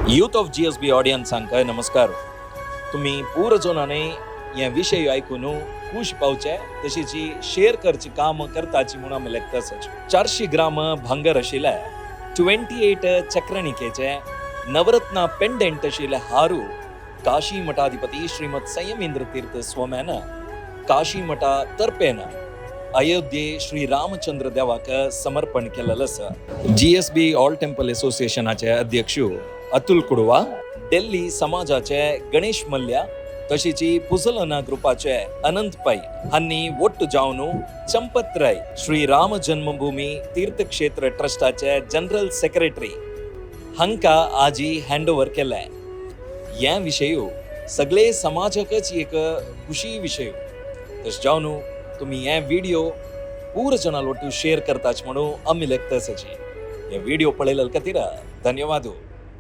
Youth of GSB ऑडियन्सांक नमस्कार. तुम्ही पूर जणांनी हे विशय आयकून खूश पावचे तशीच शेअर करची काम करताची म्हणून आमी लेखताच. 400 ग्राम भांगर आशिल्ले 28 चक्रणिकेचे नवरत्न पेंडेंट आशिल्ले हारू काशी मठाधिपती श्रीमद संयमेंद्र तीर्थ स्वाम्यान काशी मठा तर्पेन अयोध्ये श्री रामचंद्र देवाक समर्पण केलेलं आसा. जीएसबी ऑल टेम्पल असोसिएशनाचे अध्यक्ष अतुल कुडवा, दिल्ली समाजाचे गणेश मल्ल्या, तशीच पुजलना ग्रुपाचे अनंत पै हांणी ಒಟ್ಟು जावन चंपत राय श्री राम जन्मभूमी तीर्थक्षेत्र ट्रस्टाचे जनरल सेक्रेटरी हांकां आजी हँड ओवर केलें. हे विशय सगळे समाजाकच एक खुशी विशय. तशें जावन तुमी हे व्हिडिओ पूर जणां वट्टू शेअर करताच म्हणून आमी लेखताची. हे व्हिडिओ पळयले खातीर धन्यवाद.